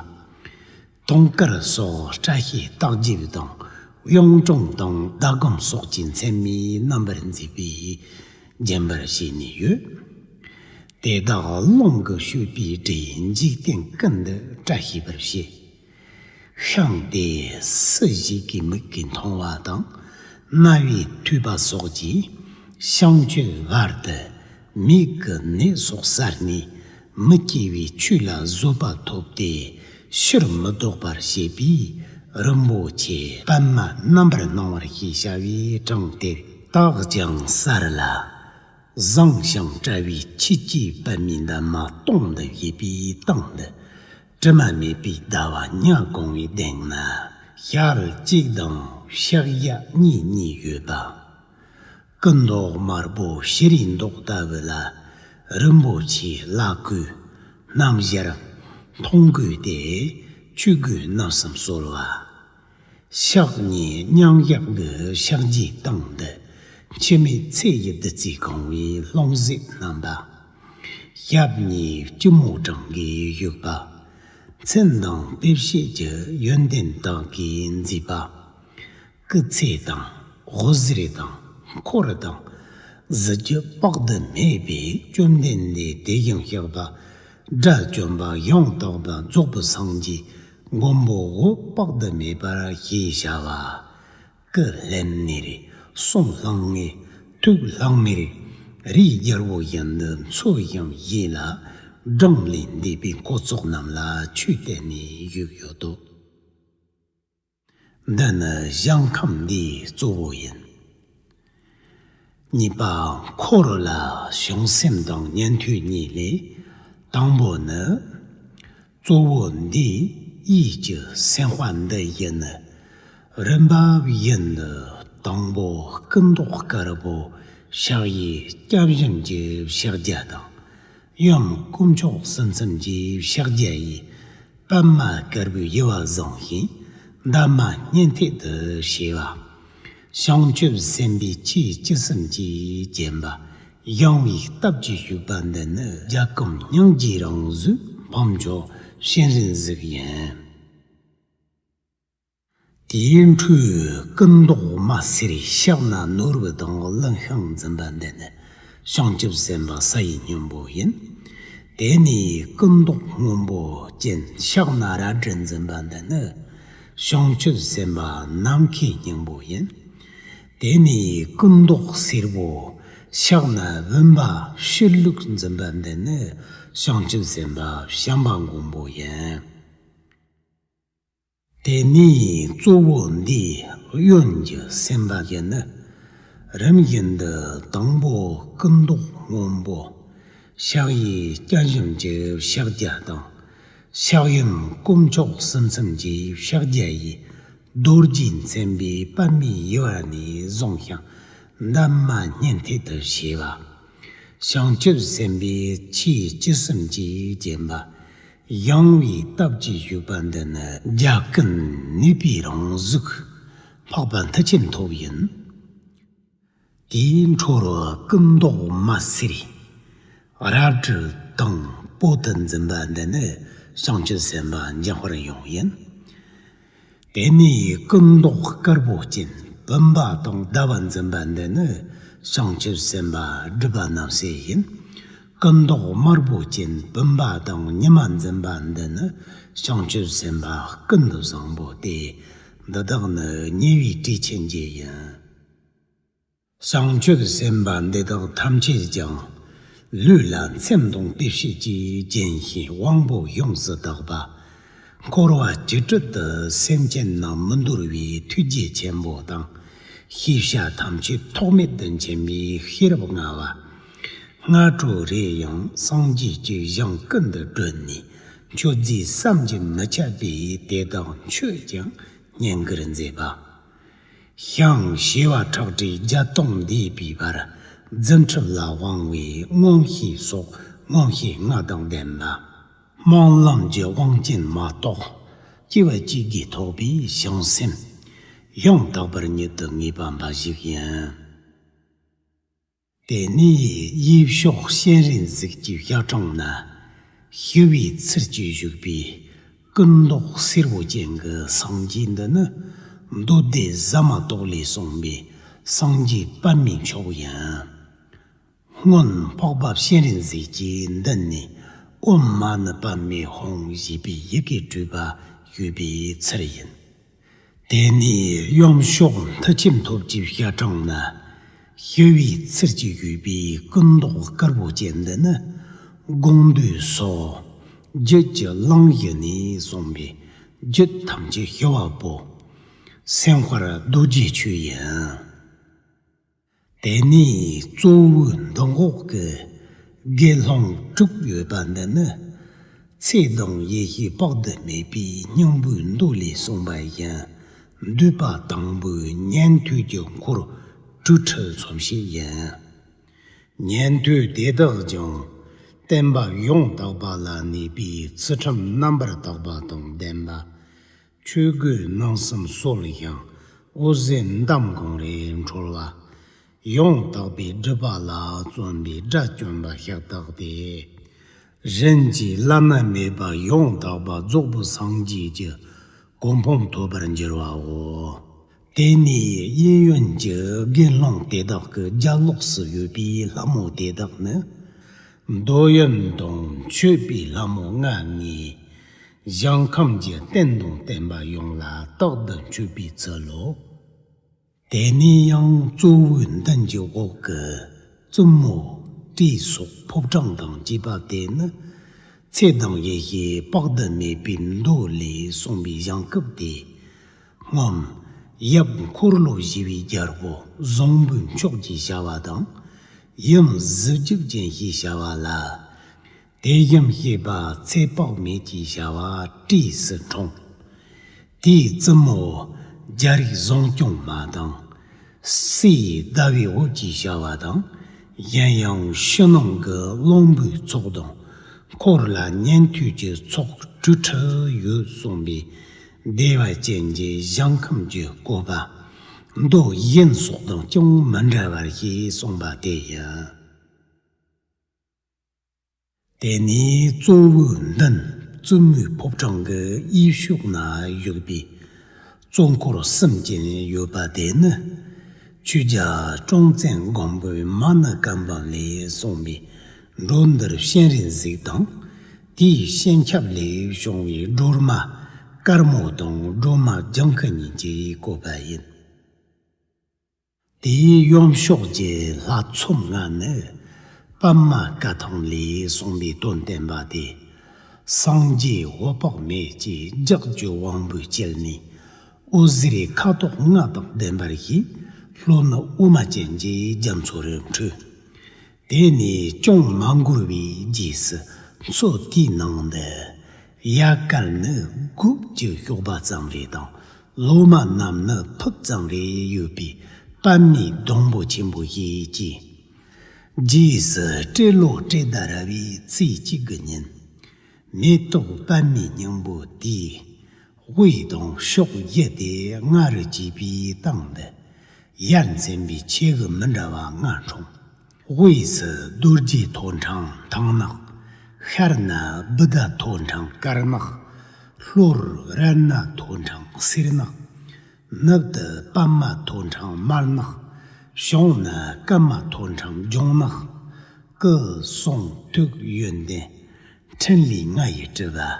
དུང་དཀར་སོགས་བཀྲ་ཤིས་རྟགས་བརྒྱད་དང་གཡུང་དྲུང་དང་ཟླ་གམ་སོགས་ཀྱིས་མཚན་མོའི་རྣམ་པར་མཛེས་པས་བརྒྱན་པར་བྱས་ནས་ཡོད། དེ་དག་རླུང་གིས་བསྐྱོད་པའི་སྒྲས་འཇིག་རྟེན་ཀུན་ཏུ་བཀྲ་ཤིས་པར་བྱེད། ཤིང་དེ་སུ་ཞིག་གིས་མིག་གིས་མཐོང་བ་དང་། རྣ་བས་ཐོས་པ་སོགས་ཀྱིས་བྱང་ཆུབ་བར་དུ་མིག་གི་ནད་སོགས་བསལ་ནས་མི་སྐྱེ་བའི་ཆོས་ལ་བཟོད་པ་ཐོབ་སྟེ་ཕྱིར་མི་ལྡོག་པར་བྱེད་པའི་རིན་པོ་ཆེ་པདྨ་རྣམ་པར་སྣང་བར་ཞེས་བྱ་བའི་གྲངས་དེ་དག་ཀྱང་གསལ་ལ། བཟང་ཞིང་བཀྲ་བའི་ཆོས་ཀྱི་པདྨའི་འདབ་མ་སྟོང་དུ་བཞད་པའི་སྟེང་དུ། དྲི་མ་མེད་པའི་ཟླ་བ་ཉ་གང་བའི་གདན་ན་ཞལ་གཅིག་དང་ཕྱག་གཡས་གཉིས་གཉིས་ཡོད་པ། སྐུ་མདོག་དམར་པོ་བྱུ་རུའི་མདོག་ལྟ་བུ་ལ་རིན་པོ་ཆེའི་བླ་གོས་སྣམ་སྦྱར་མཐོང་གོས་ཏེ་ཆོས་གོས་རྣམ་གསུམ་གསོལ་བ། ཕྱག་གཉིས་མཉམ་བཞག་གི་ཕྱག་རྒྱའི་སྟེང་དུ་འཆི་མེད་ཚེ་ཡི་བདུད་རྩིས་གང་བའི་ལྷུང་བཟེད་བསྣམས་པ། ཞབས་གཉིས་སྐྱིལ་མོ་ཀྲུང་གིས་བཞུགས་པ། མཚན་དང་དཔེ་བྱད་ཀྱི་ཡོན་ཏན་དག་གིས་མཛེས་པ། སྐུ་ཚེ་དང་། འོད་ཟེར་དང་། འཁོར་དང་། གཟི་བརྗིད་དཔག་ཏུ་མེད་པས་བཅོམ་ལྡན་འདས་དེ་བཞིན་གཤེགས་པ། དགྲ་བཅོམ་པ་ཡང་དག་པར་རྫོགས་པའི་སངས་རྒྱས་མགོན་པོ་འོད་དཔག་ཏུ་མེད་པར་ཞེས་བྱ་བ། སྐུ་ལྷན་ནེ་རེ། གསུང་ལྷང་ངེ། ཐུགས་ལྷང་ངེ་རེ། རིའི་རྒྱལ་པོ་བཞིན་དུ་འཚོ་ཞིང་གཞེས་ལ། བགྲང་ལས་འདས་པའི་འཁོར་ཚོགས་རྣམས་ལ་ཆོས་བསྟན་ནས་བཞུགས་ཡོད་དོ། འདི་ནི་ཞིང་ཁམས་འདིའི་གཙོ་བོ་ཡིན། གཉིས་པ། འཁོར་ལ་བྱང་སེམས་དང་ཉན་ཐོས་གཉིས་ལས། དང་པོ་ནི། གཙོ་བོ་འདིའི་ཡིད་ཀྱི་སེམས་དཔའ་འདི་བཞིན་ནི། རིམ་པ་བཞིན་དུ་དང་པོ་སྐུ་མདོག་དཀར་པོ་ཕྱག་གཡས་སྐྱབས་སྦྱིན་གྱི་ཕྱག་རྒྱ་དང་། གཡོན་དཀོན་མཆོག་གསུམ་མཚམས་ཀྱི་ཕྱག་རྒྱ་ཡིས། པདྨ་དཀར་པོའི་དབྱེ་བ་བཟུང་ཞིང་། འདབ་མ་སྙན་ཐད་དུ་བྱེད་པ། བྱང་ཆུབ་སེམས་དཔའི་ཆོས་བཅུ་གསུམ་གྱིས་བརྒྱན་པ། ཞིང་པའི་སྟབས་ཀྱིས་བཞུགས་པ་འདི་ནི་རྒྱལ་ཁམས་སྙིང་རྗེའི་རང་བཟོའི་འཕགས་མཆོག་སྤྱན་རས་གཟིགས་ཡིན། དེའི་འཕྲོས་སྐུ་མདོག་དམར་སེར་ཕྱག་ན་ནོར་བུ་དང་གླིང་ཤིང་འཛིན་པ་འདི་ནི་བྱང་ཆུབ་སེམས་དཔའ་ས་ཡི་སྙིང་པོ་ཡིན། དེ་ནས་སྐུ་མདོག་སྔོན་པོ་ཅན་ཕྱག་ན་རལ་གྲི་འཛིན་པ་འདི་ནི་ བྱང་ཆུབ་སེམས་དཔའ་ནམ་མཁའི་སྙིང་པོ་ཡིན། དེ་ནས་སྐུ་མདོག་སེར་པོ། ཕྱག་ན་བུམ་པ་ཕྱིར་བླུགས་འཛིན་པ་འདི་ནི་བྱང་ཆུབ་སེམས་དཔའ་བྱམས་པ་མགོན་པོ་ཡིན། དེ་ནས་གཙོ་བོ་འདིའི་གཡོན་གྱི་སེམས་དཔའ་ཡིན་ནི། རིམ་བཞིན་དུ་དང་པོ་སྐུ་མདོག་སྔོན་པོ། ཕྱག་གཡས་སྐྱ་ཞུམ་གྱི་ཕྱག་རྒྱ་དང་། ཕྱག་གཡོན་དཀོན་མཆོག་གསུམ་མཚམས་ཀྱི་ཕྱག་རྒྱ་ཡིས། རྡོ་རྗེས་མཚན་པའི་པདྨའི་དབྱེ་བ་ནས་བཟུང་ཞིང་། འདབ་མ་སྙན་ཐད་དུ་བྱས་པ། བྱང་ཆུབ་སེམས་དཔའི་ཆོས་བཅུ་གསུམ་གྱིས་བརྒྱན་པ། ཡངས་པའི་སྟབས་ཀྱིས་བཞུགས་པ་འདི་ནི་རྒྱ་ཀུན་ནུས་པའི་རང་གཟུགས། འཕགས་པ་མཐུ་ཆེན་ཐོབ་ཡིན། དེའི་འཕྲོར་སྐུ་མདོག་དམར་སེར། རལ་གྲི་དང་པོ་དུ་འཛིན་པ་འདི་ནི་བྱང་ཆུབ་སེམས་དཔའ་འཇམ་དཔལ་དབྱངས་ཡིན། དེ་ནས་སྐུ་མདོག་དཀར་པོ་ཅན་བུམ་པ་དང་ཟླ་བ་འཛིན་པ་འདི་ནི་བྱང་ཆུབ་སེམས་དཔའ་སྒྲུབ་པ་རྣམ་སྲས་ཡིན། སྐུ་མདོག་དམར་པོ་ཅན་བུམ་པ་དང་ཉི་མ་འཛིན་པ་འདི་ནི་བྱང་ཆུབ་སེམས་དཔའ་ཀུན་ཏུ་བཟང་པོ་སྟེ། འདི་དག་ནི་ཉེ་བའི་སྲས་ཆེན་བརྒྱད་ཡིན། བྱང་ཆུབ་སེམས་དཔའ་འདི་དག་ཐམས་ཅད་ཀྱང་། ལུས་ལ་མཚན་དང་དཔེ་བྱད་ཀྱིས་བརྒྱན་ཞིང་དབང་པོ་ཡོངས་སུ་དག་པ། འཁོར་བ་འཆི་བྲལ་དུ་སེམས་ཅན་རྣམས་མི་འདོར་བའི་ཐུགས་རྗེ་ཆེན་པོ་དང་། ཤེས་བྱ་ཐམས་ཅད་ཐོགས་མེད་དུ་མཁྱེན་པའི་ཤེས་རབ་མངའ་བ། སྔ་དྲོ་རེ་ཡང་སངས་རྒྱས་ཀྱི་ཞིང་ཀུན་ཏུ་བགྲོད་ནས་མཆོད་རྫས་བསམ་གྱིས་མི་ཁྱབ་པས་དེ་དག་མཆོད་ཅིང་བསྙེན་བཀུར་མཛད་པ། ཞིང་བྱེ་བ་ཕྲག་བྲེས་བརྒྱ་སྟོང་འདས་པའི་བར། རྫུ་འཕྲུལ་ལ་དབང་བའི་མངོན་ཤེས་སོགས་མངོན་ཤེས་ལྔ་དང་ལྡན་པ། སྨོན་ལམ་གྱི་དབང་ཅན་མ་གཏོགས་སྐྱེ་བ་གཅིག་གིས་ཐོགས་པའི་བྱང་སེམས། ཡང་དག་པར་ཉིད་དུ་ངེས་པ་འབའ་ཞིག་ཡིན། དེ་ནས་ཡེ་ཤེས་སྤྱན་རས་གཟིགས་ཀྱི་ཞལ་གྲངས་ན། ཞི་བའི་ཚུལ་གྱིས་བཞུགས་པའི་སྐུ་མདོག་སེར་པོ་ཅན་གྱི་སངས་རྒྱས་འདི་ནི། མདོ་སྡེ་ཟ་མ་ཏོག་ལས་གསུངས་པའི་སངས་རྒྱས་པདྨའི་མཆོག་ཡིན། སྔོན་འཕགས་པ་སྤྱན་རས་གཟིགས་ཀྱི་མདུན་ནས་ཨོཾ་མ་ཎི་པདྨེ་ཧཱུྃ་ཞེས་པའི་ཡི་གེ་བྲིས་པ་ཡོད་པའི་ཚུལ་ཡིན། དེ་ནས་གཡོན་ཕྱོགས་མཐུ་ཆེན་ཐོབ་ཀྱི་ཞལ་གྲངས་ན། ཞི་བའི་ཚུལ་གྱིས་བཞུགས་པའི་སྐུ་མདོག་དཀར་པོ་ཅན་འདི་ནི། དགོངས་འདུས་སོ། རྒྱུད་ཀྱི་གླེང་གཞི་ནས་གསུངས་པའི་རྒྱུད་ཐམས་ཅད་ཞི་བ་པོ། སེམས་དཔའ་རྡོ་རྗེ་ཆོས་ཡིན། དེ་ནས་གཙོ་བོའི་མདུན་འོག་གི་དགེ་སློང་དྲུག་ཡོད་པ་འདི་ནི། ཚེ་དང་ཡེ་ཤེས་དཔག་ཏུ་མེད་པའི་སྙིང་པོའི་མདོ་ལས་གསུངས་པ་བཞིན། འདུས་པ་དང་པོའི་ཉན་ཐོས་ཀྱི་འཁོར་དྲུག་ཁྲི་ཚོམ་ཞིག་ཡིན། ཉན་ཐོས་དེ་དག་ཀྱང་བསྟན་པ་ཡང་དག་པ་ལ་གནས་པའི་ཚུལ་ཁྲིམས་རྣམ་པར་དག་པ་དང་ལྡན་པ། ཆོས་གོས་རྣམ་གསུམ་གསོལ་ཞིང་འོད་ཟེར་འདམ་གང་རེ་འཕྲོ་བ། ཡང་དག་པའི་སྒྲུབ་པ་ལ་བརྩོན་པའི་དགྲ་བཅོམ་པ་ཤ་སྟག་སྟེ། གཞན་གྱིས་བླ་ན་མེད་པ་ཡང་དག་པ་རྫོགས་པའི་སངས་རྒྱས་ཀྱི་གོ་འཕང་ཐོབ་པར་འགྱུར་བའོ། དེ་ནས་གཡས་གཡོན་གྱི་དགེ་སློང་དེ་དག་གི་རྒྱབ་ལོགས་སུ་ཡོད་པའི་ལྷ་མོ་དེ་དག་ནི། འདོད་ཡོན་དང་མཆོད་པའི་ལྷ་མོ་ལྔ་ལྔས། ཞིང་ཁམས་ཀྱི་རྟེན་དང་བརྟེན་པ་ཡོངས་ལ་རྟག་ཏུ་མཆོད་པའི་ཚུལ་ལོ། དེ་ནས་ཡང་གཙོ་བོའི་མདུན་གྱི་འོག་གི་བཙུན་མོ་སྤྲེའུ་སོགས་ཕོ་བྲང་དང་བཅས་པ་དེ་ནི། ཚེ་དང་ཡེ་ཤེས་དཔག་ཏུ་མེད་པའི་མདོ་ལས་གསུངས་པའི་ཞིང་ཁམས་དེ། སྔོན་ཡབ་འཁོར་ལོ་བཞི་པའི་རྒྱལ་པོ་བཟང་པོའི་མཆོག་ཅེས་བྱ་བ་དང་། ཡུམ་གཟི་བརྗིད་ཅན་ཞེས་བྱ་བ་ལ། དེ་བཞིན་གཤེགས་པ་ཚེ་དཔག་མེད་ཅེས་བྱ་བ་སྤྲེའུས་འཁྲུངས། དེའི་བཙུན་མོ་རྒྱལ་རིགས་བཟང་སྐྱོང་མ་དང་། སྲས་ཟླ་བའི་འོད་ཅེས་བྱ་བ་དང་། གཞན་ཡང་ཕྱི་ནང་གི་བློན་པོའི་ཚོགས་དང་། འཁོར་ལ་ཉན་ཐོས་ཀྱི་ཚོགས་དྲུག་ཁྲི་ཡོད་གསུངས་པའི་བདེ་བ་ཅན་གྱི་ཞིང་ཁམས་ཀྱི་བཀོད་པ། མདོ་གཞན་སོགས་དང་ཅུང་མི་འདྲ་བར་ཞེས་གསུངས་པ་དེ་ཡིན། དེ་ནས་གཙོ་བོའི་མདུན་བཙུན་མོའི་ཕོ་བྲང་གི་གཡས་ཕྱོགས་ན་བཞུགས་པའི་གཙོ་འཁོར་གསུམ་ཅན་ཡོད་པ་དེ་ནི། ཆོས་རྒྱལ་ཀྲོང་བཙན་སྒམ་པོས་མ་ཎི་བཀའ་འབུམ་ལས་གསུངས་པའི་འགྲོ་འདུལ་སྤྱན་རས་གཟིགས་དང་། དེའི་སྤྱན་ཆབ་ལས་བྱུང་བའི་སྒྲོལ་མ་ དཀར་མོ་དང་སྒྲོལ་མ་ལྗང་ཁུ་གཉིས་ཀྱིས་བཀོད་པ་ཡིན། དེའི་གཡོན་ཕྱོགས་ཀྱི་ལྷ་ཚོམ་ལྔ་ནི། པདྨ་བཀའ་ཐང་ལས་གསུངས་པའི་དོན་བསྟན་པ་སྟེ། སངས་རྒྱས་འོད་དཔག་མེད་ཀྱིས་ལྗགས་ཀྱི་དབང་པོས་བསྐྱེད་ནས། འོད་ཟེར་ཁ་དོག་ལྔ་དང་ལྡན་པར་བྱས། ལྷོ་ནུབ་དབུ་མ་ཅན་གྱི་རྒྱ་མཚོ་རུ་འཕྲོས། དེ་ནས་ཅུང་མ་འགོར་བའི་རྗེས་སུ་མཚོ་དེའི་ནང་དུ། ཡལ་ག་ནི་དགུ་བཅུ་གཤོག་པ་ཙམ་རེ་དང་། ལོ་མ་རྣམས་ནི་ཕུབ་ཙམ་རེ་ཡོད་པའི་པདྨའི་སྡོང་པོ་ཆེན་པོ་ཞིག་སྐྱེས། རྗེས་སུ་སྤྲེལ་ལོ་སྤྲེལ་ཟླ་ར་བའི་ཚེས་གཅིག་གི་ཉིན། མེ་ཏོག་པདྨའི་སྙིང་པོ་དེའི་དབུས་དང་ཕྱོགས་བཞི་སྟེ་ལྔ་རུ་གྱེས་པའི་སྟེང་དུ། ཡར་འཛིན་པའི་ཆོས་དབྱིངས་མི་འདྲ་བ་ལྔ་འཁྲུངས། དབུས་སུ་རྡོ་རྗེ་ཐོད་ཕྲེང་ཐང་ནག། ཤར་ན་བུདྡྷ་ཐོད་ཕྲེང་དཀར་ནག། ལྷོར་རཏྣ་ཐོད་ཕྲེང་སེར་ནག། ནུབ་ཏུ་པདྨ་ཐོད་ཕྲེང་དམར་ནག། བྱང་ན་ཀརྨ་ཐོད་ཕྲེང་ལྗང་ནག། སྐུ་གསུང་ཐུགས་ཡོན་ཏན་ཕྲིན་ལས་ལྔ་ཡིས་གྲུབ་པ།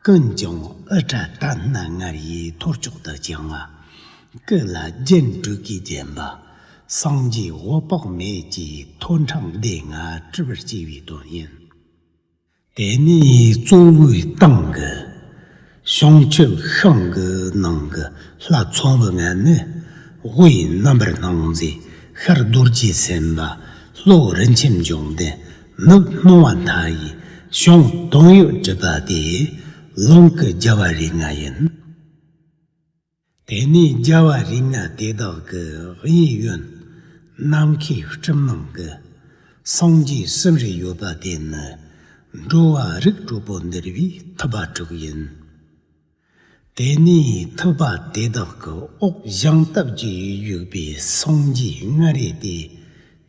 ཀུན་ཀྱང་དབུ་སྐྲ་དར་སྣ་ལྔར་གཡས་ཐོར་ཅོག་ཏུ་བརྐྱང་བ། སྐུ་ལ་རྒྱན་དྲུག་གིས་བརྒྱན་པ། སངས་རྒྱས་འོད་དཔག་མེད་ཀྱི་ཐོད་ཕྲེང་སྡེ་ལྔ་གྲུབ་པར་བྱས་པའི་དོན་ཡིན། དེ་ནས་གཙོ་བོའི་སྟེང་གི་བྱང་ཆུབ་ཤིང་གི་ནང་གི་ལྷ་ཚོམ་བུ་ལྔ་ནི། དབུས་རྣམ་པར་སྣང་མཛད་ཤར་རྡོ་རྗེ་སེམས་དཔའ། ལྷོ་རིན་ཆེན་འབྱུང་ལྡན། ནུབ་སྣང་བ་མཐའ་ཡས། བྱང་དོན་ཡོད་གྲུབ་པ་སྟེ། ལུང་གི་རྒྱལ་བ་རིགས་ལྔ་ཡིན། དེ་ནས་རྒྱལ་བ་རིགས་ལྔ་དེ་དག་གི་གཡས་གཡོན་ནམ་མཁའི་སྤྲིན་ནང་གི་སངས་རྒྱས་གསུམ་རེ་ཡོད་པ་དེ་ནི་འགྲོ་བ་རིགས་དྲུག་པོ་འདུལ་བའི་ཐུབ་པ་དྲུག་ཡིན། དེ་ནས་ཐུབ་པ་དེ་དག་གི་འོག་བྱང་སྟབས་ཀྱིས་བཞུགས་པའི་སངས་རྒྱས་ལྔ་རེ་སྟེ་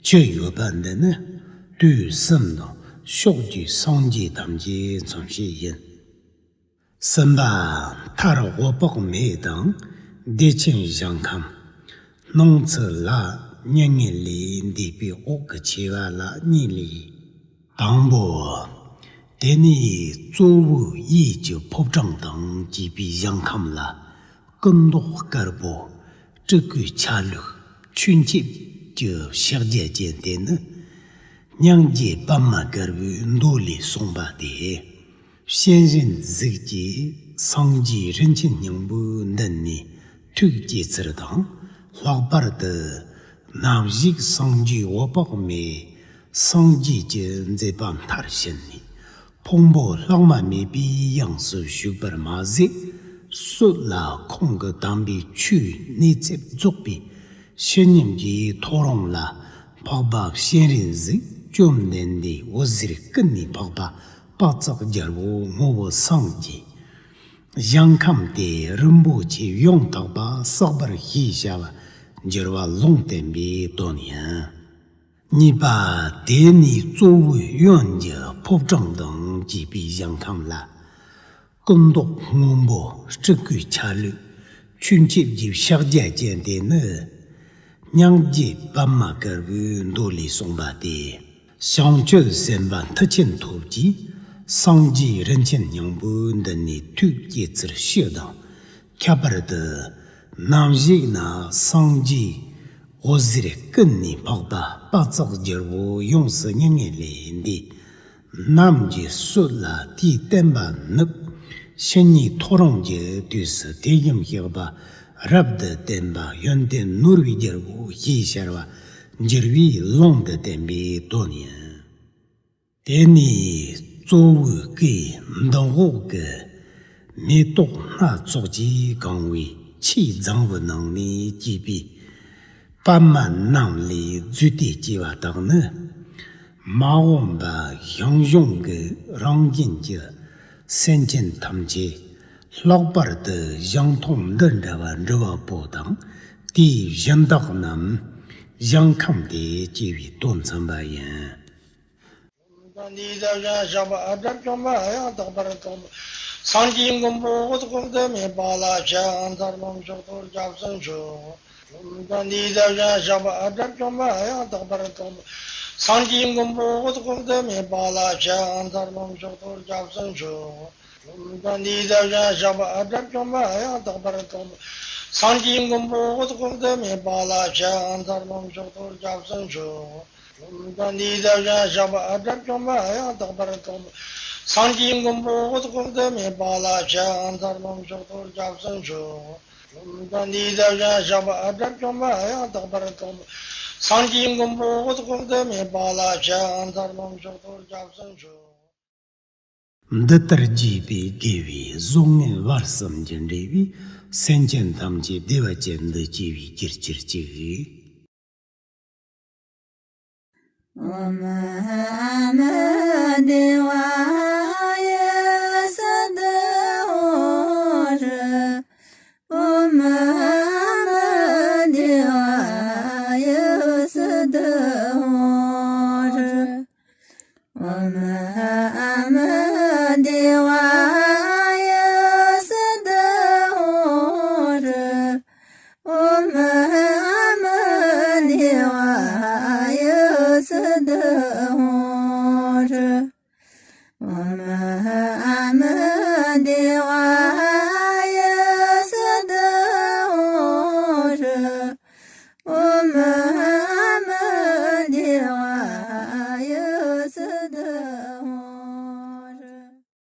བཅུ་ཡོད་པ་འདི་ནི་དུས་གསུམ་དང་ཕྱོགས་བཅུའི་སངས་རྒྱས་ཐམས་ཅད་མཚོན་བྱེད་ཡིན། གསུམ་པ་མཐར་འོད་དཔག་མེད་དང་བདེ་ཆེན་ཞིང་ཁམས། སྣང་ཚུལ་ལ་མྱ་ངན་ལས་འདས་པའི་འོག་གི་ཆེ་བ་ལ་གཉིས་ལས། དང་པོ། དེ་ནས་གཙོ་བོའི་གཡས་ཀྱི་ཕོ་བྲང་དང་བཅས་པའི་ཞིང་ཁམས་ལ། སྐུ་མདོག་དཀར་པོ། སྤྲུལ་སྐུའི་ཆ་ལུགས་ཆོས་འཆད་ཀྱི་ཕྱག་རྒྱ་ཅན་དེ་ནི། སྙིང་རྗེ་པདྨ་དཀར་པོའི་མདོ་ལས་གསུངས་པ་སྟེ། སྤྱན་རས་གཟིགས་ཀྱིས་སངས་རྒྱས་རིན་ཆེན་སྙིང་པོའི་མདུན་ནས་ཐུགས་བསྐྱེད་ཚུལ་དང་། ལྷག་པར་དུ་ནམ་ཞིག་སངས་རྒྱས་འོད་དཔག་མེད་སངས་རྒྱས་ཀྱི་མཛད་པ་མཐར་ཕྱིན་ནས། ཕུང་པོ་ལྷག་མ་མེད་པའི་དབྱིངས་སུ་བཞུགས་པར་མ་ཟད། སྲོད་ལ་ཁོང་གི་དམ་པའི་ཆོས་ནུས་ཚད་རྫོགས་པའི་བཤེས་གཉེན་གྱི་ཐོ་རངས་ལ་འཕགས་པ་སྤྱན་རས་གཟིགས་བཅོམ་ལྡན་འདས་འོད་ཟེར་ཀུན་ནས་འཕགས་པ་དཔག་བསམ་རྒྱལ་པོ་ངོ་བོ་སངས་རྒྱས། ཞིང་ཁམས་དེ་རིན་པོ་ཆེ་ཡང་དག་པ་བསགས་པར་ཤེས་བྱ་བ་འགྱུར་བ་ལུང་བསྟན་པའི་དོན་ཡིན། གཉིས་པ། དེ་ནས་གཙོ་བོའི་གཡོན་གྱི་ཕོ་བྲང་དང་བཅས་པའི་ཞིང་ཁམས་ལ། སྐུ་མདོག་སྔོན་པོ་སྤྲུལ་སྐུའི་ཆ་ལུགས་ཆོས་འཆད་ཀྱི་ཕྱག་རྒྱ་ཅན་དེ་ནི། སྙིང་རྗེ་པདྨ་དཀར་པོའི་མདོ་ལས་གསུངས་པ་སྟེ། བྱང་ཆུབ་སེམས་དཔའ་མཐུ་ཆེན་ཐོབ་ཀྱིས་སངས་རྒྱས་རིན་ཆེན་སྙིང་པོའི་མདུན་ནས་ཐུགས་བསྐྱེད་ཚུལ་ཞུ་དང་། ཁྱད་པར་དུ། ནམ་ཞིག་ན་སངས་རྒྱས་འོད་ཟེར་ཀུན་ནས་འཕགས་པ་དཔག་བསམ་རྒྱལ་པོ་ཡོངས་སུ་མྱ་ངན་ལས་འདས། ནམ་གྱི་སྲོད་ལ་དེའི་བསྟན་པ་ནུབ། བཤེས་གཉེན་ཐོ་རངས་ཀྱི་དུས་སུ་དེ་བཞིན་གཤེགས་པ་རབ་ཏུ་བརྟན་པ་ཡོན་ཏན་ནོར་བུའི་རྒྱལ་པོ་ཞེས་བྱ་བ་འགྱུར་བའི་ལུང་དུ་བསྟན་པའི་དོན་ཡིན། དེ་ནས་གཙོ་བོའི་སྐུའི་མདུན་འོག་གི་མེ་ཏོག་སྣ་ཚོགས་ཀྱིས་གང་བའི་ཆོས་རྫིང་བུའི་ནང་ནས་སྐྱེས་པའི་པདྨ་རྣམས་ལས་རྫུས་ཏེ་སྐྱེ་བ་དག་ནི། མ་འོངས་པ་ཞིང་གཞུང་གི་རང་བཞིན་གྱི་སེམས་ཅན་ཐམས་ཅད་ལྷག་པར་དུ་ཞིང་མཐོང་འདི་འདྲ་བ་འདྲི་བ་པོ་དང་དེའི་གཞན་དག་རྣམས་ཞིང་ཁམས་དེ་སྐྱེ་བའི་དོན་མཚོན་པ་ཡིན། འདི་ལྟར་ཞིང་གཤེགས་པ་ཨ་དཀར་བྱུང་བ་ཡང་དག་པར་རྫོགས་པའི་སངས་རྒྱས་མགོན་པོ་འོད་དཔག་ཏུ་མེད་པ་ལ་ཕྱག་འཚལ་ལོ། མཆོག་ཏུ་སྐྱབས་སུ་མཆིའོ། འདི་ལྟར་ཞིང་གཤེགས་པ་ཨ་དཀར་བྱུང་བ་ཡང་དག་པར་རྫོགས་པའི་སངས་རྒྱས་མགོན་པོ་འོད་དཔག་ཏུ་མེད་པ་ལ་ཕྱག་འཚལ་ལོ། མཆོག་ཏུ་སྐྱབས་སུ་མཆིའོ། ལྷུན་པོ་འདི་དག་ཀྱང་བཞག་པ་དགྲ་བཅོམ་པ་ཡང་དག་པར་རྫོགས་པའི་སངས་རྒྱས་མགོན་པོ་འོད་དཔག་ཏུ་མེད་པ་ལ་ཕྱག་འཚལ་ལོ། མཆོག་ཏུ་སྐྱབས་སུ་མཆིའོ། ལྷུན་པོ་འདི་དག་ཀྱང་བཞག་པ་དགྲ་བཅོམ་པ་ཡང་དག་པར་རྫོགས་པའི་སངས་རྒྱས་མགོན་པོ་འོད་དཔག་ཏུ་མེད་པ་ལ་ཕྱག་འཚལ་ལོ། མཆོག་ཏུ་སྐྱབས་སུ་མཆིའོ། ལྷུན་པོ་འདི་དག་ཀྱང་བཞག་པ་དགྲ་བཅོམ་པ་ཡང་དག་པར་རྫོགས་པའི་སངས་རྒྱས་མགོན་པོ་འོད་དཔག་ཏུ་མེད་པ་ལ་ཕྱག་འཚལ་ལོ། མཆོག་ཏུ་སྐྱབས་སུ་མཆིའོ། འདི་ལྟར་རྒྱས་པའི་དགེ་བའི་གཟུགས་བརྙན་བར་གསུམ་གྱིས་འབྲེལ་བའི་སེམས་ཅན་ཐམས་ཅད་བདེ་བ་ཅན་དུ་སྐྱེ་བའི་རྒྱུར་གྱུར་ཅིག། ཨོཾ་ཨ་མ་དྷཱ་ཝཱ་ཡ་སིདྡྷི་ཧོ་ཏུ། ཨོཾ་ཨ་མ་དྷཱ་ཝཱ་ཡ་སིདྡྷི་ཧོ་ཏུ། ཨོཾ་ཨ་མ་དྷཱ་ཝཱ་ཡ་སིདྡྷི་ཧོ་ཏུ། ཨོཾ་ཨ་མ་དྷཱ་ཝཱ་ཡ་སིདྡྷི་ཧོ་ཏུ། ཨོཾ་